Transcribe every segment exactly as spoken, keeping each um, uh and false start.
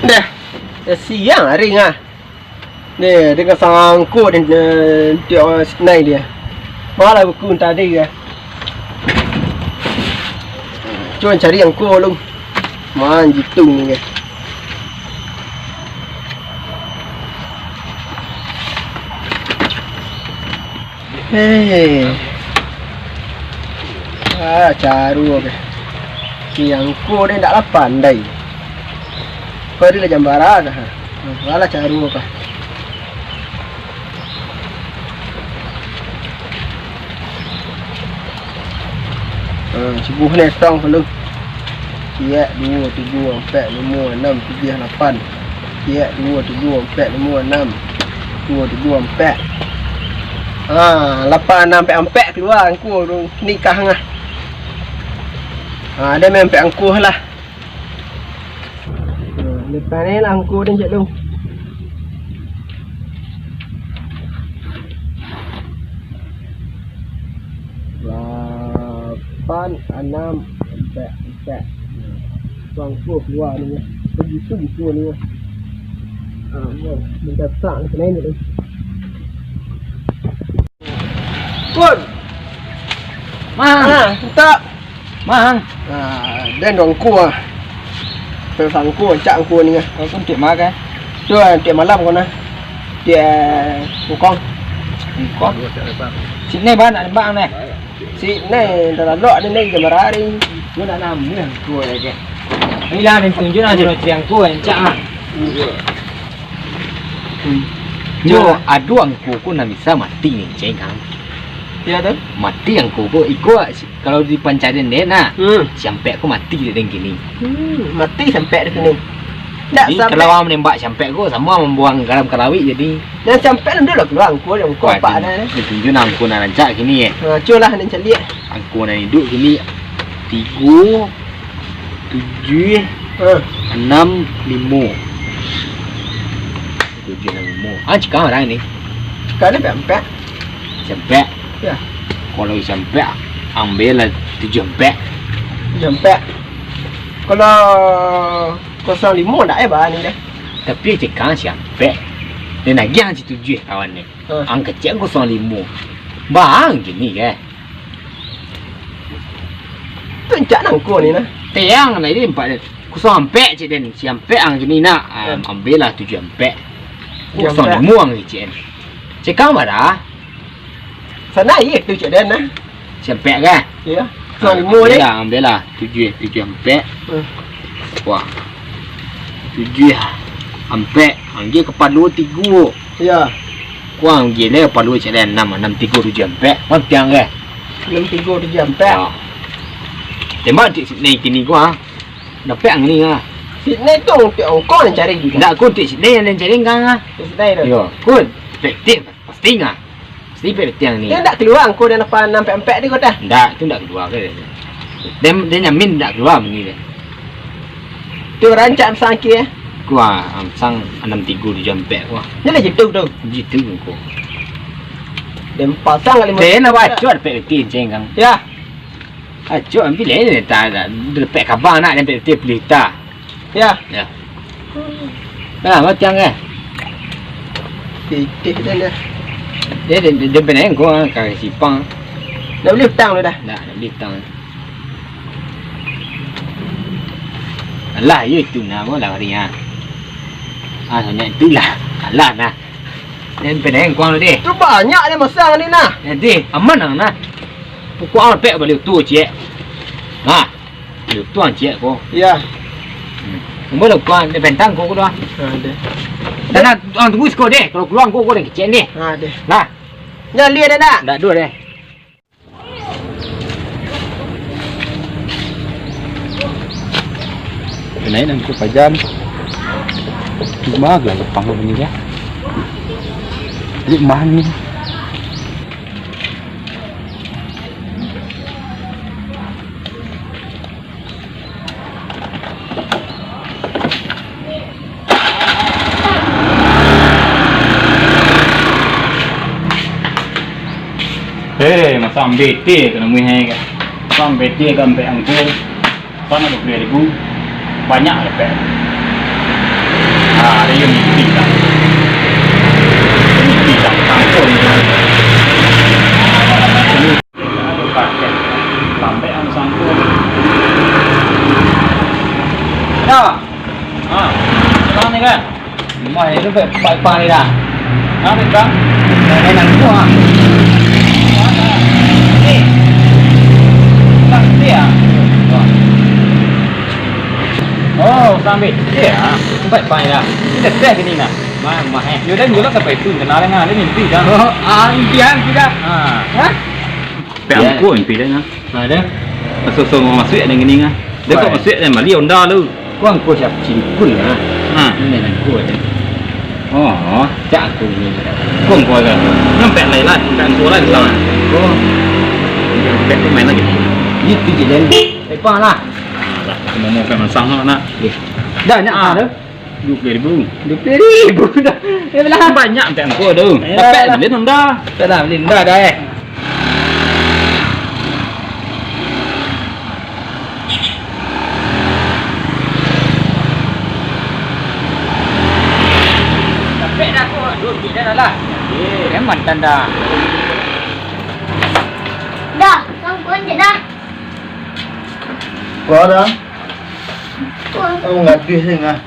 Dah, dah siang hari ngah. Ni, dengan sangko ni, eh, tiap sinai dia. Malah buku tadi ya. Cuba cari angko lu. Man jitung ni ya. Hei. Ah, caru ke. Si angko ni ndak lah pandai. Kau ni lah jambara kah? Alah caru kah. Ah, subuh ni tong dulu. Ciek, duo, tigo, ampek, limo, anam, tujuah, lapan. Ciek, duo, tigo, ampek, limo, anam. Duo, tigo, ampek. Ha, lapan, anam, ampek, ampek kalua angko tu nikah ngah. Ha, ado mah ampek angko lah. Ha, lepas ni lah angko ni cak tu. Lapan, anam, ampek, ampek. Tuangku kalua ni. Begitu-gitu ni. Ah, minta tak ni. Kun. Mang. Ah, minta. Mang. Ah, den dong ku ah. Tersangku, cak angku ni ah. Kau pun tiap makan. Tu ah, tiap malam kau nah. Tiap bukong. Bukong. Sini ban nak nembak nah. Sini dah lalok ni ni gambar hari. Gua nak nambah gua lagi. Inilah ni tunjuk lah, tunjuk angku, encak ah. Hmm. Yo, ado angku ko nan bisa mati ni, cengkang. Iyo tu. Mati angku ko, iko si, kalau di pancarian den nah, hmm, si ampek ko mati dek den kini. Hmm, mati si ampek dek kini. Ndak. Jadi, kalau awak manembak si ampek ko, samo mambuang garam ka lauik jadi. Nan si ampek nan dulu lah kalua angku, angku apak dah. Ditunjuk nah angku nan rancak kini, eh. Ha, cubolah den caliak. Angku nan iduik kini, tigo, tujuah, ha, anam, limo. Tujuah, anam, limo. Ah, cekang urang ni. Cekang ni ampek-ampek. Ampek. Yo. Kalau ampek, ambiaklah tujuah ampek. Tujuah ampek. Kalau kosong limo ndak eh, bah ni deh. Tapi cekang si ampek. Den agiah si tujuah kawan ni. Ha. Ang kecek kosong limo. Bang, gini ke? Tu encak nangko ni nah. Tiang lah ini empat. Kosong ampek cek den. Si ampek ang gini nak. Ha. Am-, ambiaklah tujuah ampek. Tujuah ampek. Kosong limo ang cek den. Cekang bara? Sana iya tu cek den nah. Si ampek kan? Iyo. Kosong limo ni. Ambiaklah, ambiaklah. Tujuah, tujuah ampek. Hmm. Wah. Tujuah ampek. Anggi kapalo tigo. Iyo. Kuang gile, kapalo cek lai anam, anam tigo tujuah ampek. Mantiang ke? Anam tigo tujuah ampek. Yo. Tembak cek sini kini kuang. Dapek ang ni ah. Sini tu untuak angko nan cari juga. Ndak, ko untuak sini nan cari kang ah. Sini tu. Yo, ko efektif. Pasti ngah. Pasti pek tiang ni. Dia ndak kalua angko dari lapan ampek-ampek tu kota. Ndak, tu ndak kalua ke. Den, den jamin ndak kalua mani deh. Tu rancak masang aki eh. Kuah, masang anam tigo tujuah ampek kuah. Ni lah jitu tu. Jitu ko. Den pasang kali. Den nak baco dapek reti ceng kang. Ya. Aco ambil eh, tak, tak, dapek kabang nak dapek reti pelita. Ya. Ya. Nah, matiang eh. Titih dah dah. Dia, dia, dia, dia beneng ko ah, ka simpang. Dah beli utang lu dah. Dah, dah beli utang. Alah, yo itu nah, mo lah hari ah. Ah, banyak itulah. Alah nah. Dia beneng ko lu deh. Tu banyak dia masang ni nah. Jadi, aman ang nah. Pokok ang pek balik tu, cek. Nah. Yo, tuang ciek ko. Ya. Hmm. Umur lo kuan, dia bentang ko ko doang. Ha, deh. Dan nak, tuang tunggu siko deh. Kalau kalua ko ko deh kecek deh. Ha, deh. Nah. Nya lia dah nak? Ndak dua deh. Naik nanti pajan. Cuma gelap panggung ni ya. Luk mah ni. Eh, masang B T ka namuih ai ka. Masang B T ka ampek angko. Sana dua puluh ribu. Banyak dapek. Ah, ada yang mimpi kan. Mimpi kan, sangko ni. Lambek ang sangko. Ya. Ah, sana ni kan. Mah, itu pe-, pa-, pa ni dah. Nah, ni, Bang. Nah, ni, nah, ni, wah. Ni. Bang, dia. Wah. Oh, sampai dia. Sampai pa ni dah. Kita teh gini nah. Mah, mah, eh. Yo, dan juga sampai tu kenal dengan dia mimpi dah. Oh, ah, impian sudah. Ah. Hah? Pek angko mimpi dia nah. Ada. Sosok masuak dengan gini nah. Dia kok masuak dan bali Honda lu. Kuang ko siap cimpul lah. Ha. Ini nan ko ada. Oh, cak aku ini. Kuang ko ada. Nampak lain lah, kan ko lain sama. Oh. Pek tu main lagi. Ni tu je dan. Lepas lah. Alah, aku mau mau pek masang nak. Dah nyak ada. Dua puluh ribu. Dua puluh ribu dah. Ya belah. Banyak pek angko tu. Dapat beli Honda. Dapat beli Honda dah eh. Capek dah aku, duit dah lah. Memang tanda. Dah, kau kunci dah. Kau dah. Kau. Kau ngaduh sih ngah.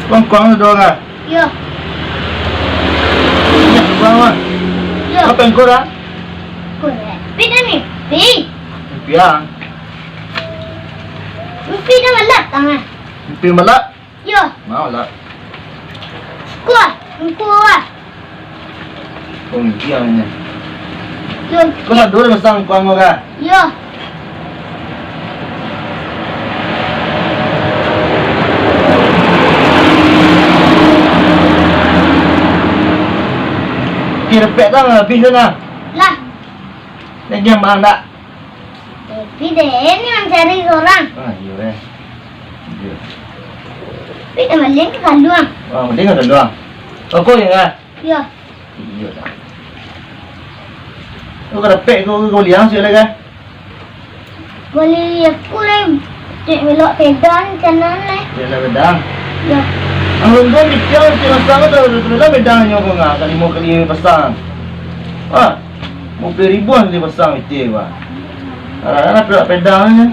Kuang-kuang tu dah. Yo. Yo, kuang, kuang. Yo. Apa yang kau dah? Kau dah. Pi dah ni. Pi. Pi yang. Pi dah malat tangan. Pi malat? Yo. Mau lah. Kuah, kuah. Oh, iya, iya. Yo. Kau satu dah pasang kuah kau kah? Yo. Kira pek dah habis tu nah. Lah. Lagi yang mahal tak? Tapi deh, ini mancari orang. Ah, iyo, eh. Iyo. Tapi dah maling ke kaluang? Ah, maling ke kaluang? Rokok ya, kah? Iyo. Iyo, dah. Kau kada pek, kau, kau liang sih, lah, kah? Bali aku, leh. Cek belok pedang, kanan, leh. Belok pedang? Iyo. Anggun kau mikir, cek masa kau dah, dah, dah pedang nyo kau ngah, kali limo kali pasang. Ah. Mobil ribuan dipasang itu, Bang. Alah, alah, pulak pedang je.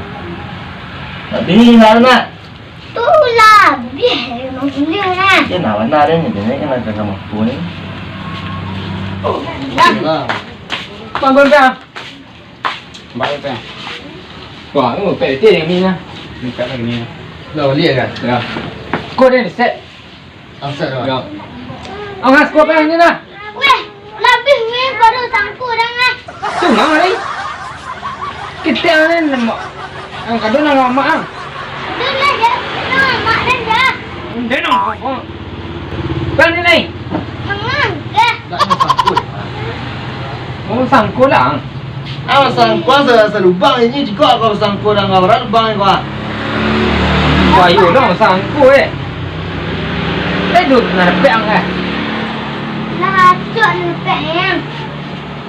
Tapi nak, nak. Tu lah, biar memang kuliah lah. Dia nak mana dia ni, dia ni kan ada sama aku ni. Dah. Bang, bang, bang. Baik, bang. Wah, tu pek dia ni lah. Ni pek lagi ni. Dah balik kan? Ya. Kau dia set. Angkat, Bang. Yo. Awas, kau payah ni lah. Weh, labih weh baru sangko dah, ah. Tu mah ni. Kita ni lemak. Ang kado nang mamak ang. Dah lah, dah. Nah, mak dah, dah. Dia nang apa? Bang ni, ni. Mangan, dah. Tak ada sangko. Oh, sangko lah. Ah, sangko sa-, salubang ini jiko kau sangko dan kau lubang ni kau. Wah, iyo dong, sangko, eh. Eh, tu, nah, dapek ang, eh. Lah, acok dapek, eh.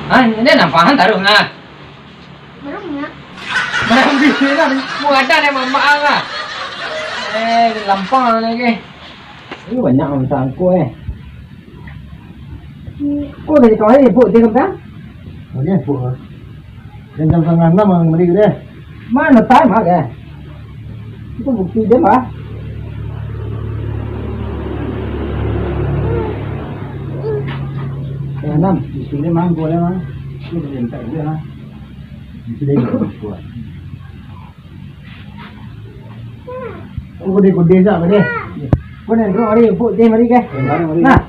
Ah, ini nampak taruh, nah. Baru nak. Baru nak, mau ada deh, mamak ang, ah. Eh, lampang lagi. Ini banyak orang sangko, eh. Kau dari kau hari puk dia kan? Oh, dia puk. Dan jam setengah enam orang balik dia. Mana time ah, dia? Itu bukti dia, Pak. Setengah enam, bukti dia, Mang, boleh, Mang. Itu dia minta dia, Mang. Itu dia minta dia. Oh, kode-kode sah, kode. Kau nak duduk hari, empuk teh mari ke? Mari, mari. Nah.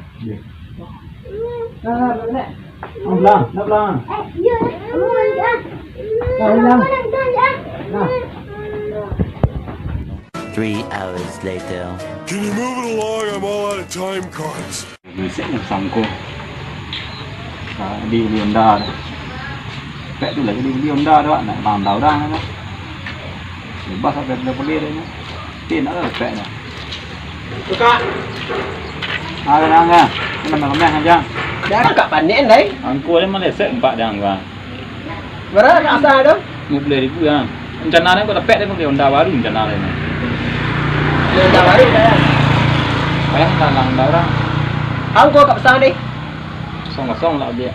Nah, nah, nah, nah. Nak pulang, nak pulang. Eh, iya, kamu mandi, ah. Nah, pulang. Kamu mandi, ah. Nah. Three hours later. Can you move it along? I'm all out of time cards. Bisik nyo sangko. Nah, di, di Honda tu. Pek tu lah, di, di Honda tu, nak bang tahu dah, kan. Bebas sampai boleh dia ni. Tin ada pek dah. Buka. Ah, tenang, tenang. Tenang, tenang, tenang. Dah, kak panik, Dai. Angku dia meleset empat dah, Angku. Bara kak asa tu? Lima puluah ribu, ya. Rencana dia kok dapek dia, beli Honda baru rencana dia. Beli Honda baru, ya. Payah tak lah Honda orang. Angku kak pasang, Dai. Kosong-kosong lah dia.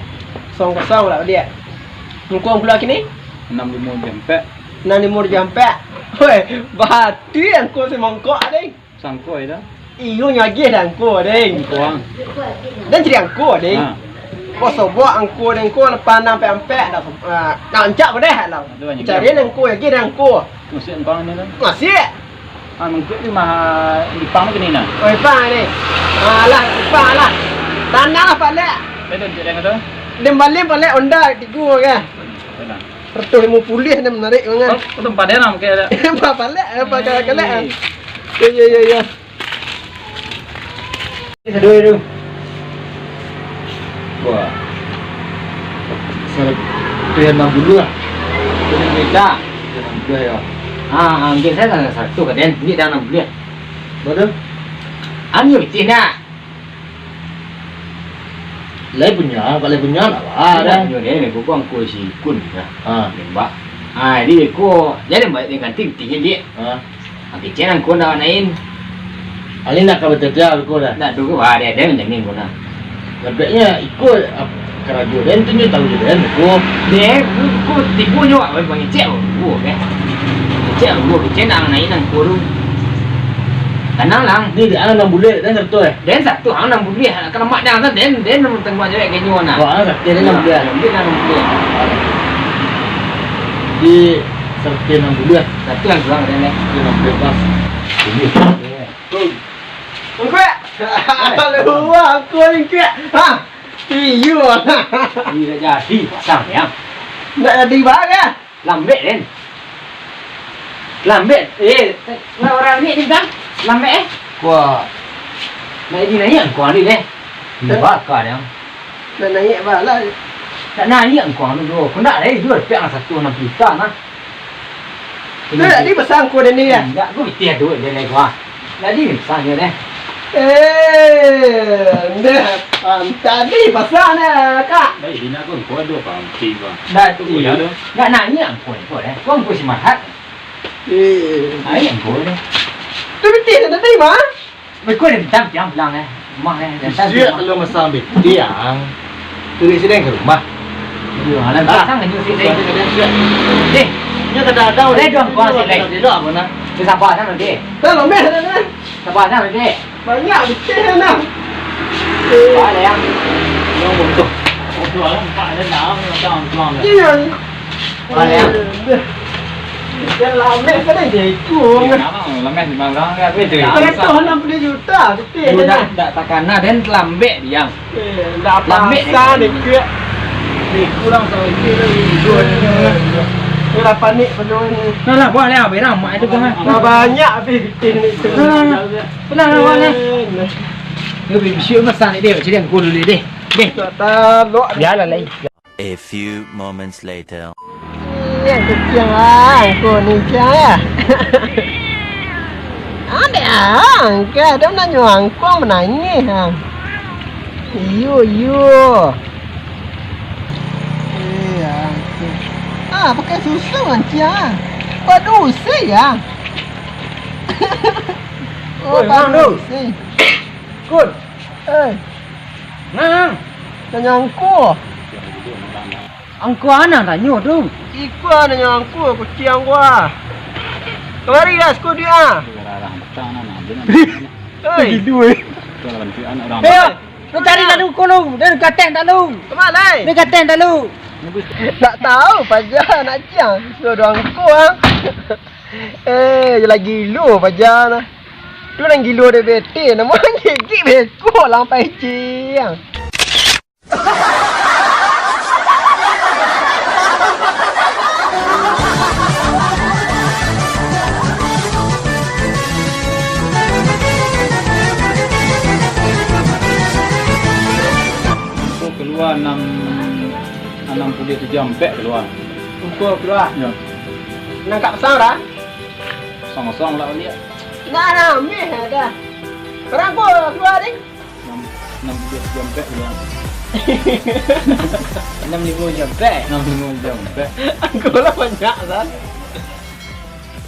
Kosong-kosong lah dia. Angku keluar kini? Enam lima jam pek. Enam lima jam pek. Weh, bahati angku si mangkok, Dai. Sangko itu. Iyo, nyo agiah dah angku, deng. Angku ang. Dan cari angku, deng. Ha. Kok sobok angku, deng, ko lapan ampek-ampek dah, ah, nak rancak ko deh lah. Aduh, anjing. Cari angku, agiah dah angku. Masih angku ang ni lah. Masih. Ah, mungkin tu mah, ipang tu kini nah. Oh, ipang ni. Alah, ipang lah. Tanah lah, palek. Eh, tu cari angku tu. Dia balik, palek Honda tigo ke? Tenang. Saratus limo puluah ni manarik banget. Oh, tu tempat dia lah mungkin ada. Tempat palek, apa kalak-kalak. Hei. Ya, ya, ya, ya. Ini sadoi tu. Wah. Saratus anam puluah lah. Ini beda. Saratus anam puluah ya. Ah, angkek saya kan saratus ka den, ni dah anam puluah. Betul? Ani betul nak? Lai punyo, kalau lai punyo, nak baa dah. Punyo deh, beko ko angku si Kun dah. Ha. Nembak. Ha, jadi beko, jadi nembak, dia ganti, ganti je, Dik. Ha. Angkek cek angku nak nain. Ali nak ka bacaca beko dah. Nak tunggu, ah, dia, dia manjamin ko nah. Labiaknyo iko, ap-, karajo den tu nyo tahu je den, beko. Deh, ko tibo nyo awak mangecek, beko, eh. Kecek, beko, kecek nak nain angku tu. Tanang lah. Ni dia anam bulan, den satu, eh. Den satu, ha, anam bulan. Kan lamak dah, den, den nan tangguang jawek kenyo nah. Wah, sakik den anam bulan. Dia anam bulan. Di saratus anam puluah. Satu yang kurang, den, eh. Saratus anam puluah pas. Ini. Ungkuak. Halo, aku Ungkuak. Ha. Iyo. Ini dah jadi pasang, ya. Ndak jadi barang. Lambek, den. Lambek. Eh, lah urang ni, ni, Bang. Lambek, eh. Kuah. Nak ini naiak kuah ni, deh. Hah? Baka, deh. Nak naiak bala. Nak naiak kuah ni, doh. Kau nak, eh, jual pek lah saratus anam puluah juta, nah. Tu nak dipasang kuah den ni, ya? Indak, ku pitih duit den, kuah. Jadi, misalnyo deh. Eh, deh, am, tadi pasang deh, Kak. Baik, bina ko, ko ado panti, Bang. Dah, tu, iya. Ko ado. Nak naiak ko, ko deh. Ko, ko si Mahat. Eh. Naiak ko deh. Tu pitih tadi, mah? Ko deh, tam, tam, pulang, eh. Rumah, eh. Siap kalau masang pitih, ang. Tulis sidang ka rumah. Iyo, alah, ah, pasang aja sih, deh. Deh. Nyo kadang-kadang deh, dong, kau sih, deh. Tidak apa nah. Sabar sana, deh. Dah, lomeh dah, dah. Sabar sana, deh. Banyak betul nah. Sabar, deh, yang. Yang butuh. Butuh alam, Pak, ada dalam, macam tuang, deh. Iyo. Wah, ya. Dah lambek kan dia ikut. Ya, nama lambek di Bangkang, ya, tu itu. Saratus anam puluah juta, betul. Dah, dah takana, den lambek diam. Eh, dah lambek pasang dia. Dia kurang sama itu dah. Dia dah panik penuh ni. Nah, lah, buat lah, berang, mak itu kau, ha. Dah banyak habis betul ni. Nah, nah, nah. Belah, lah, buat lah. Eh, nah. Dia beri bisiuk pasang ni, dia, macam dia, aku dulu, deh. Deh. Tak tahu, lok. Biarlah, lain. A few moments later. Iya, kecil lah, angkau ni, Cang, ya. Ada, angkau ada nak nyuruh angkau menangis, ha. Iyo, iyo. Iya, angkau. Ah, pakai susu, Cang. Padusi, ya. Oh, padusi. Kun. Eh. Nah. Tanyo angku. Angku anang tanyo tu. Iko nanyo angku, kuciang gua. Kamari dah, siko dia. Oi. Gilo, eh. Eh, lu cari lalu ko lu, dan gateng tak lu. Kemana, eh? Dia gateng tak lu. Tak tahu, paja nak ciang. Sudah angku, ah. Eh, lagi lu, paja nah. Tu nan gilo dek bete, namo gigik beko lah pancing. Ko kalua anam, anam puluah tujuah ampek kalua. Ko kalua? Yo. Nangkak pasang dah? Kosong-kosong lah baliak. Nah, nah, meh dah. Barang ko kalua, Ding? Enam, enam belas jam pek bilang. Enam limo jam pek. Enam lima jam pek. Angko lah banyak, San.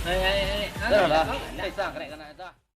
Ayo, ayo, ayo. Taruh lah. Pisang, kena, kena.